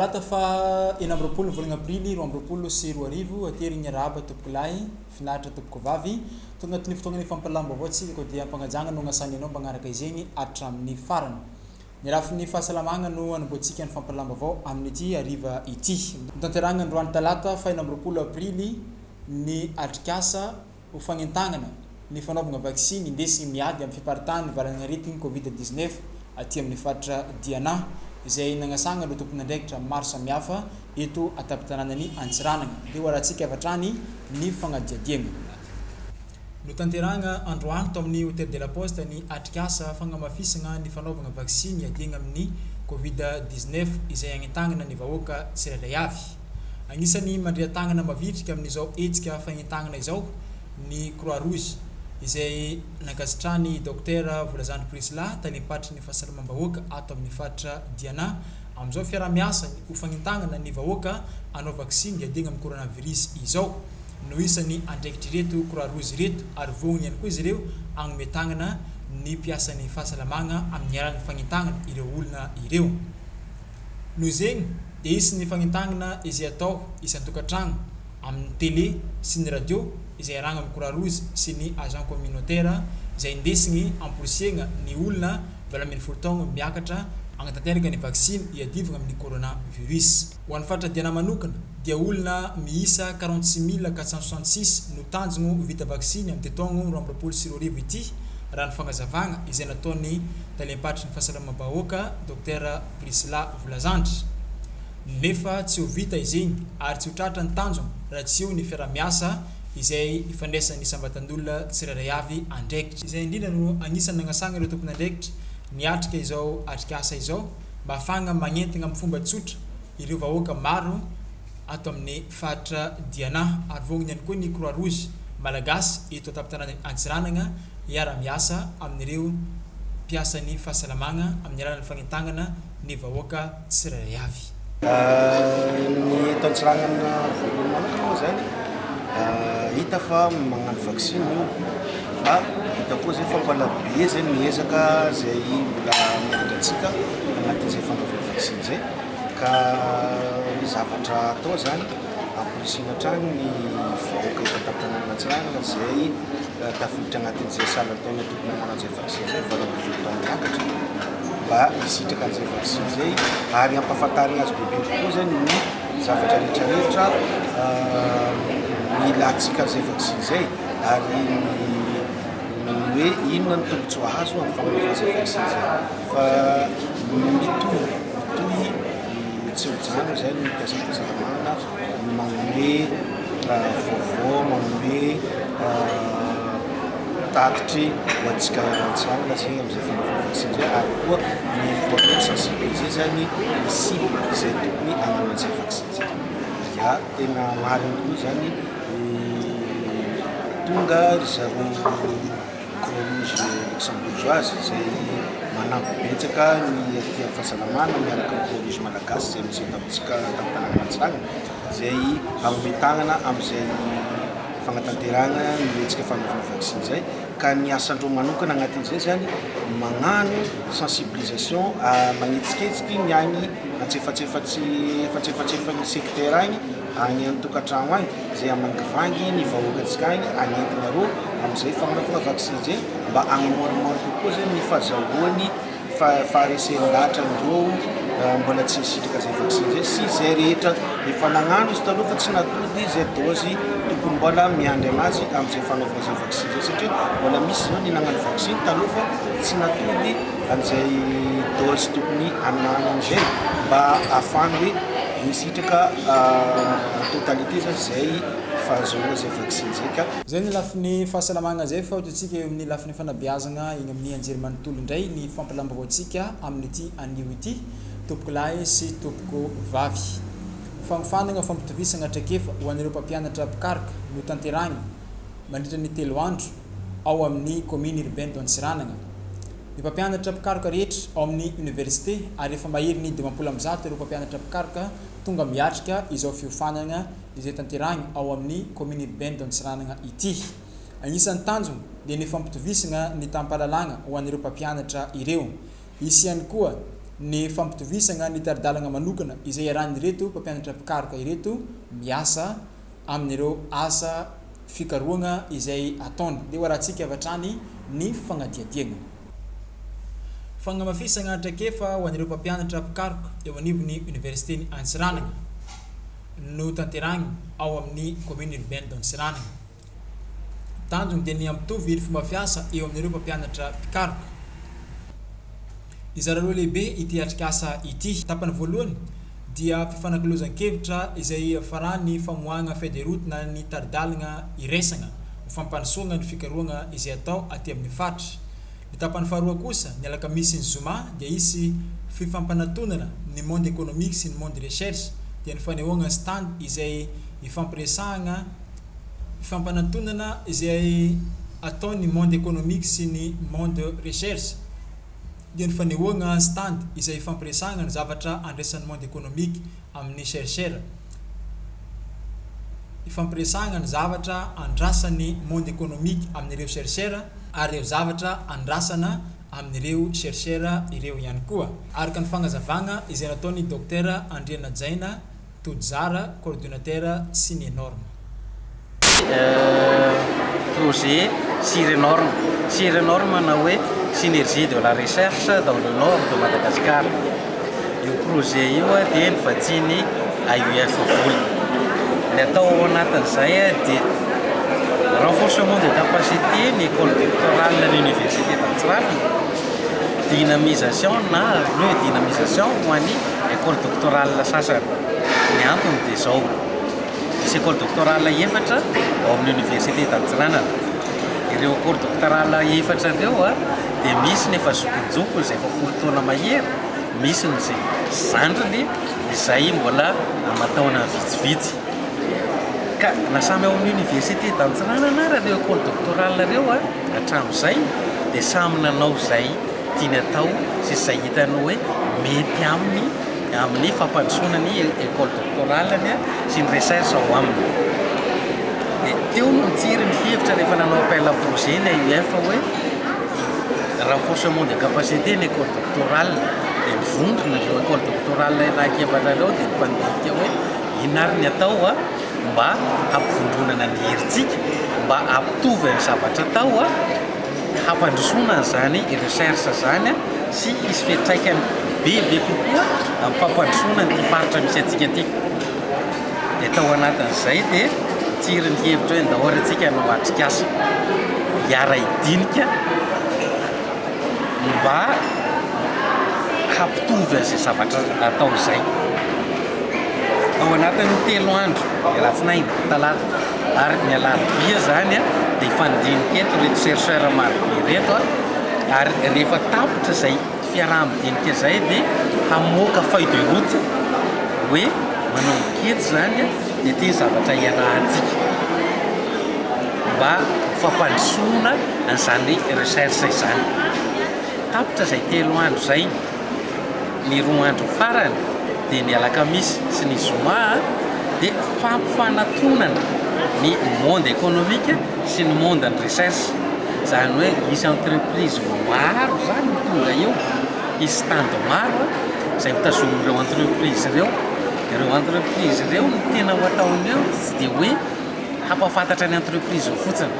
Talata faha 26 ny volana aprily 2022, ateriny ny arahaba tompokolahy, finaritra tompokovavy. Tonga anatin'ny fotoagnan'ny fampahalalam-baovao tsika koa dia am-pagnajagna no agnasany anao mba hagnaraka izegny hatramin'ny farany. Ny lafiny fahasalamagna no anombohantsika ny fampahalalam-baovao amin'ity hariva ity. Notanterahina androany talata faha 26 aprily ny atrikasa ho fagnentagnana ny fanaovagna vaksiny indesigny miady amin'ny fiparitahan'ny valan'aretigny Covid 19 aty amin'ny faritra Diana izay nagnasagna ireo tompon'andraikitra maro samihafa eto an-tampon-tanànan'i Antsiranana. Dia ho arahantsika avy hatrany ny fagnadihadiagna. Notanterahina androany tao amin'ny Hotel de la Poste ny atrikasa fagnamafisagna ny fanaovagna vaksiny iadiagna amin'ny Covid 19 izay agnentagnana ny vahoaka tsirairay avy. Agnisan'ny mandria tagnana mavitrika amin'izao hetsika fagnentagnana izao ny Croix Rouge izay nankasitrahan'ny Dokotera Volazandry Priscilla, talem-paritry ny fahasalamam-bahoaka ato amin'ny faritra Diana, amin'izao fiaraha-miasa ho fagnentagnana ny vahoaka hanao vaksiny iadiagna amin'ny coronavirus izao. No isan'ny andraikitr'ireto Croix Rouge ireto ary vognona ihany koa izy ireo hagnome tagnana ny mpiasan'ny fahasalamagna amin'ny alalan'ny fagnentagnana ireo olona ireo. Noho izegny dia hisy ny fagnentagnana izay atao isan-tokantragno amin'ny télé sy ny radio izay iarahagna amin'ny Croix Rouge sy ny agent communautaire izay indesigny amporisihagna ny olona 18 taogno miakatra hagnatanteraka ny vaksiny iadivagna amin'ny coronavirus. Ho an'ny faritra Diana manokana dia olona miisa 46 466 no tanjogno ho vita vaksiny amin'ity taogno 2022 ity raha ny fagnazavagna izay nataon'ny talem-paritry ny fahasalamam-bahoaka Dokotera Priscilla Volazandry. Nefa tsy ho vita izegny ary tsy ho tratra ny tanjogno raha tsy eo ny fiaraha-miasa izay ifandraisan'ny isam-batan'olona tsirairay avy andraikitra. Izay indrindra no agnisan'ny nagnasagna ireo tompon'andraikitra niatrika izao atrikasa izao mba ahafahagna magnentigna amin'ny fomba tsotra ireo vahoaka maro ato amin'ny faritra Diana ary voagnona ihany koa ny Croix Rouge Malagasy eto an-tampon-tanànan'i Antsiranana hiara-miasa amin'ireo mpiasan'ny fahasalamagna amin'ny alalan'ny fagnentagnana ny vahoaka tsirairay avy. Ny eto Antsiranana voalohany manokana moa zany hita fa magnano vaksiny io fa hita koa zay fa mbola be zay ny ezaka zay mbola miandry antsika anatin'izay fanaovana vaksiny zay ka ny zavatra atao zany amporisihina hatrany ny vahoaka eto an-tampon-tanànan'Antsiranana zay tafiditra anatin'izay salan-taona tokony hanana an'izay vaksiny izay, 18 taona miakatra, mba hisitraka an'izay vaksiny izay ary hampahafantarina azy bebe kokoa zany ny zavatra rehetrarehetra mila antsika an'izay vaksiny izay ary ny hoe inona ny tombontsoa azo amin'ny fanaovana izay vaksiny izay fa mitohy mitohy tsy mijanona izay ny mpiasan'ny fahasalamana manome vaovao manome tatitry ho antsika Antsiranana zegny am'izay fanaovana vaksiny zay ary koa ny voalohany sensibiliser zany ny cible izay tokony hagnano an'izay vaksiny zay. Ya, tena marigny tokoa zany, tonga ry zareo Croix Rouge Luxembourgeoise izay manampy betsaka ny aty amin'ny fahasalamana miaraka amin'ny Croix Rouge Malagasy izay misy eto amintsika an-tampon-tanànan'Antsiranana izay hanome tanana amin'izay fagnatanterahana ny hetsika fanaovana vaksiny izay ka ny asandreo manokana agnatin'izay zany magnano sensibilisation magnetsiketsiky ny agny antsefatsefatsy efatsefatsefan'ny secteur agny agny an-tokantragno agny izay hamangivangy ny vahoakantsika agny agnentinareo amin'izay fagnanovana vaksiny zay mba hagnamoramora kokoa zany ny fahazahoany faharesen-dahatra an'ireo mbola tsy nisitraka izay vaksiny izay sy izay rehetra efa nagnano izy taloha fa tsy natody izay dôzy tokony mbola miandry anazy amin'izay fanaovana izay vaksiny izay satria mbola misy izao ny nagnano vaksiny taloha fa tsy natody an'izay dôzy tokony hananany izay mba ahafahany hoe misitraka en totalité zany izay fahazoana izay vaksiny izay ka. Izay ny lafiny fahasalamagna izay fa hoentintsika eo amin'ny lafiny fanabeazagna eny amin'ny anjerimanontolo indray ny fampilam-baovaontsika amin'ity anio ity, tompokolahy sy tompokovavy. Fagnofanagna fampitovisagna traikefa ho an'ireo mpampianatra mpikaroka no tanterahigna mandritra ny telo andro ao amin'ny Commune Urbaine d'Antsiranana. Ny mpampianatra mpikaroka rehetra ao amin'ny Université ary efa maherin'ny 150 ireo mpampianatra mpikaroka tonga miatrika izao fiofanana izay tanterahigna ao amin'ny Commune Urbaine d'Antsiranana ity. Agnisan'ny tanjona dia ny fampitovisagna ny taham-pahalalagna ho an'ireo mpampianatra ireo. Hisy ihany koa. ny fampitovisagna ny tari-dalagna manokana izay iarahan'ireto mpampianatra mpikaroka ireto miasa amin'ireo asa fikarohagna izay ataony. Dia ho arahantsika avy hatrany ny fagnadihadiagna. Fagnamafisagna traikefa ho an'ireo mpampianatra mpikaroka eo anivon'ny Oniversiten'i Antsiranana no tanterahigna ao amin'ny Commune Urbaine d'Antsiranana. Tanjony dia ny hampitovy ny fomba fiasa eo amin'ireo mpampianatra mpikaroka. Hizara roa lehibe ity atrikasa ity. Tapany voalohany dia fifanakalozan-kevitra izay faran'ny famoahana feuille de route na ny tari-dalana iraisana ho fampandrosoana ny fikarohana izay atao aty amin'ny faritra. Ny tapany faharoa kosa, ny alakamisy sy ny zoma dia hisy fifampanatonana ny monde économique sy ny monde recherche dia ny fanehoana stand izay ifampiresahana Fifampanatonana izay ataon'ny monde économique sy ny monde recherche dia ny fanehoagna stand izay ifampiresahagna ny zavatra andraisan'ny monde économique amin'ny chercheur. Ifampiresahagna ny zavatra andrasan'ny monde économique amin'ireo chercheur ary ireo zavatra andrasana amin'ireo chercheur ireo ihany koa. Araka ny fagnazavagna izay nataon'ny Docteur Andrianajaina Tojara, coordonnateur Cinenorm. Projet Cirenorm, Cirenorm na hoe Synergie de la recherche dans le nord de Madagascar. Io projet io dia novatsian'ny AUF vola. Ny atao ao anatin'izay dia renforcement de capacité ny école doctorale ny université d'Antsiranana, dynamisation na redynamisation ho an'ny École doctorale sasany. Ny antony dia izao, misy école doctorale efatra ao amin'ny université d'Antsiranana. Ireo école doctorale efatra ireo dia misy ny efa zokinjokiny izay efa folo taona mahery, misy ny izay zandriny izay mbola aman-taona vitsivitsy. Ka na samy ao amin'ny université d'Antsiranana ara ireo école doctorale ireo hatramin'izay dia samy nanao izay tiany atao sy izay hitany hoe mety aminy amin'ny fampandrosoana ny école doctorale-ny sy ny recherche ao aminy. Dia teo no nitsiry ny hevitra rehefa nanao appel à projet ny AUF hoe renforcement de capacité ny école doctorale. Dia nivondrona ireo école doctorale anankiefatra ireo dia nifandinika hoe inona ary ny atao mba hampivondronana ny herintsika, mba hampitovy ny zavatra atao. hampandrosoana an'izany recherche izany sy hisy fiantraikany bebe kokoa amin'ny fampandrosoana an'ity faritra misy antsika ity. Dia tao anatin'izay dia nitsiry ny hevitra hoe ndao ary antsika hanao atrikasa, hiara-hidinika mba hampitovy an'izay zavatra atao izay. Ao anatin'ny telo andro, ny alatsinainy, talata ary ny alarobia izany dia hifandinika eto ireto chercheurs marobe ireto ary rehefa tapitra izay fiaraha-midinika izay dia hamoaka feuille de route hoe manomboka eto izany dia ity ny zavatra iarahantsika mba ho fampandrosoana an'izany recherche izany. Tapitra izay telo andro izay. Ny roa andro farany dia ny alakamisy sy ny zoma dia fampifanatonana ny monde économique sy ny monde ny recherche. Izany hoe hisy entreprise maro izany ho tonga eo, hisy stand maro izay ho tazomin'ireo entreprise ireo. Ireo entreprise ireo no tena ho ataony eo tsy dia hoe hampahafantatra ny entreprise-ny fotsiny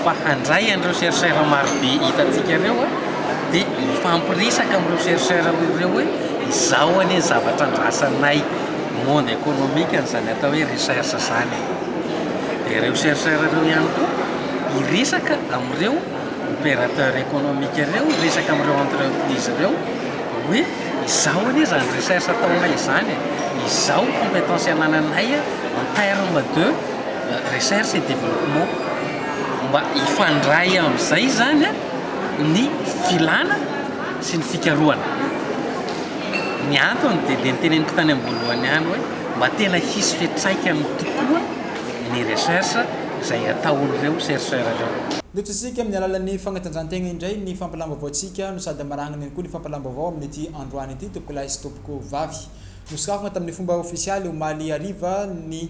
fa handray an'ireo chercheurs marobe hitantsika ireo dia hifampiresaka amin'ireo chercheurs ireo hoe izao anie ny zavatra andrasanay monde économique an'izany atao hoe recherche izany e. Dia ireo chercheurs ireo ihany koa hiresaka amin'ireo opérateur économique ireo, hiresaka amin'ireo entreprise ireo hoe izao anie izany recherche ataonay izany e, izao compétence anananay en terme de recherche et développement mba hifandray amin'izay izany ny filana sy ny fikarohana. Ny antony dia ilay noteneniko tany am-boalohany ihany hoe mba tena hisy fiantraikany tokoa ny recherche izay ataon'ireo chercheurs ireo. Notohizantsika amin'ny alalan'ny fagnatanjahantegna indray ny fampahalam-baovaontsika no sady amaragnana ihany koa ny fampahalam-baovao amin'ity androany ity tompokolahy sy tompokovavy. Nosokafana tamin'ny fomba ofisialy omaly hariva ny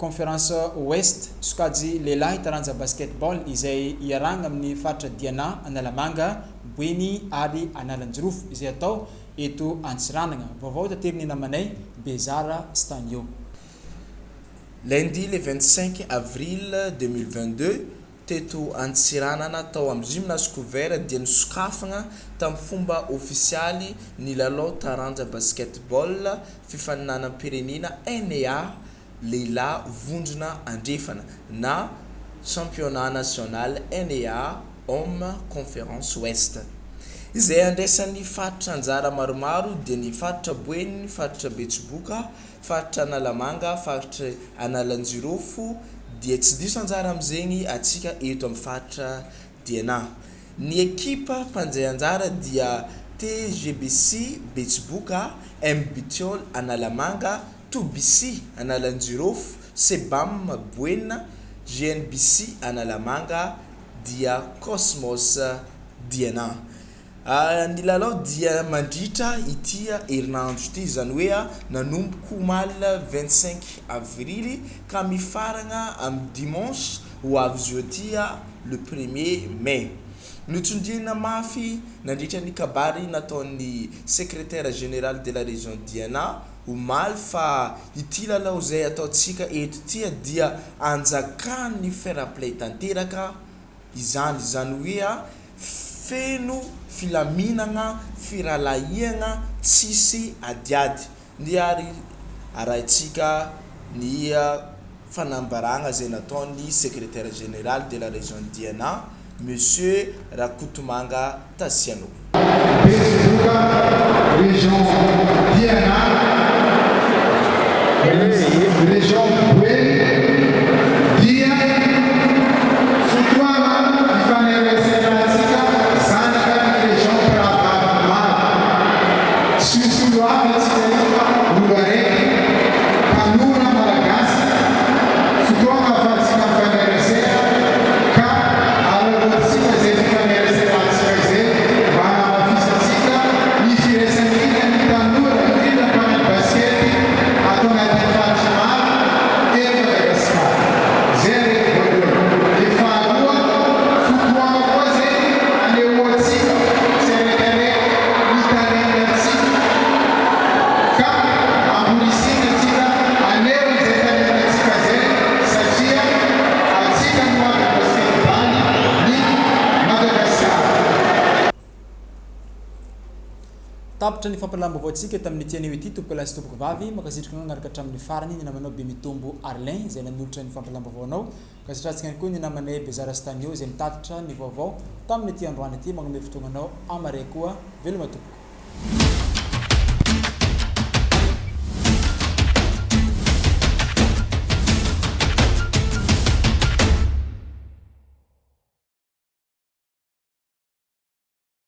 Conference Ouest, sokajy lehilahy taranja basket-ball izay iarahana amin'ny faritra Diana, Analamanga, Boeny ary Analanjirofo izay atao eto Antsiranana. Vaovao taterin'ny namanay Bezara Stanio. Lundi le 25 avril 2022, teto Antsiranana tao amin'ny Gymnase Couvert dia nosokafana tamin'ny fomba ofisialy ny lalao taranja basketball fifaninanam-pirenena NA lehilahy vondrona andrefana na Championnat national NA Homme Conférence Ouest. Izay andraisan'ny faritra anjara maromaro dia ny faritra Boeny, faritra Betsiboka, faritra Analamanga, faritra Analanjirofo dia tsy diso anjara amin'izegny atsika eto amin'ny faritra Diana. Ny ekipa mpandray anjara dia TGBC Betsiboka, MBTiol Analamanga, Tobc Analanjirofo, Sebam Boeny, GNBC Analamanga dia Cosmos Diana. Ny lalao dia mandritra ity herinandro ity, izany hoe nanomboka omaly 25 avrily ka mifarana amin'ny dimanche ho avy izao ity le premier mai. Notsindriana mafy nandritra ny kabary nataon'ny Secrétaire général de la région Diana omaly fa ity lalao izay ataontsika eto ity dia anjakan'ny fair play tanteraka izany, izany hoe feno filaminana, firahalahiana, tsisy adiady. Ndeha ary arahintsika ny fanambarana izay nataon'ny Secrétaire général de la région Diana, Monsieur Rakotomanga Tasiano. Betsiboka, Région Diana, Région Boeny dia fotoana ifanereserantsika zanaka ny Région mpirahavavy maro. Tsy ho folo avy antsika io fa olo araiky, tanora malagasy, fotoagna ahafahantsika mifaneresera ka araraotintsika izay fifanereserantsika izay mba hanamafisantsika ny firaisankinan'ny tanora indrindra mpanao basikety ato anatin'ny faritra maro eto Madagasikara. Izay re voalohany. Dia faharoa, fotoagna koa izay anehoantsika tsiraikaraiky ny talentantsika ka amporisihina antsika haneho izay talentantsika izay satria antsika no avy basketball ny Madagasikara. Tapitra ny fampahalalam-baovaontsika tamin'ity anio ity tompokolahy sy tompokovavy. Mankasitraka anao nanaraka hatramin'ny farany ny namanao Bemitombo Arlin izay nanolotra ny fampahalalam-baovao anao. Ankasitrahantsika ihany koa ny namanay Bezara Stanio izay nitatitra ny vaovao tamin'ity androany ity. Magnome fotoagna anao hamaray koa. Veloma tompoko.